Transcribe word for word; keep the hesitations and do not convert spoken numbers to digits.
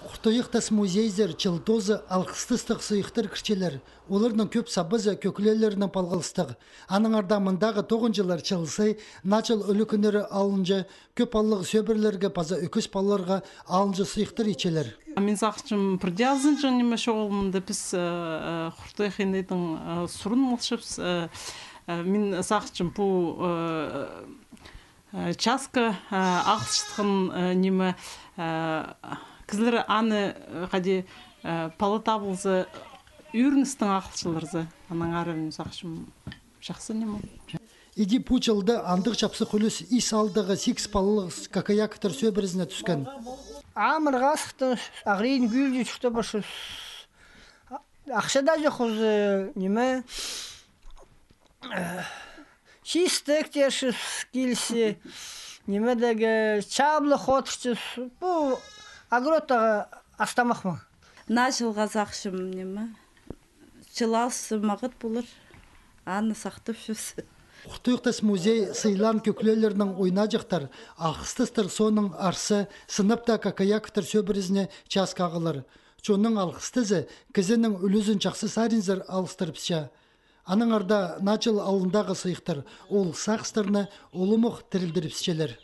Хуртуях тас музейзер чыл тооза алғыстастығ сыйыхтар кірчелер. Оларның кӧп сабазы кӧклелернең палғалыстығ. Аннаңар даа мындағы тоғынҷылар чыл сай Наа чыл ӱлӱкӱннері алынҷа кӧп паллығ сӧбірелерге паза ӧкіс палаларға алынҷа сыйыхтар итчелер. Мин сағынчам, пірдее азынҷаң ниме чоғыл мында піс, э, э, Хуртуях инейдің, э, сурын малчабыс. Э, э, мин сағынчам, пу, э, э, часка, э, ағылчатхан, э, ниме, э, кізілер аны, э, хайди, э, пала табылза, ӧріністең ағылчалар за. Аннаңар мин сағынчам, чахсы ниме. Иди пу чылда андағ чапсых ӱлӱс ис аалдағы сигіс палалығ Кокояковтар сӧбірезіне тӱскен. Амыр хазыхтың, ағырин кӱӱлҷі чуртап парчабыс. Ахча даа чох, узы, ниме, чистек теерчебіс килісче, ниме дее, чаблығ одырчабыс. Пу огородтағы ас-тамах маң. Наа чылға сағынчам, ниме, чыл алыс мағат полар, аны сахтапчабыс. Хуртуях тас музей сыйлаан кӧклелернең ойнаҷахтар, алғыстастар соонаң арса, сынап таа Кокояковтар сӧбірезіне часка ағылар. Чонның алғыстазы кізінің ӱлӱзін чахсы саринзар алыстырыбысча. Аннаңар даа Наа чыл алнындағы сыйыхтар ол сағыстарны улуғ тірілдірібісчелер.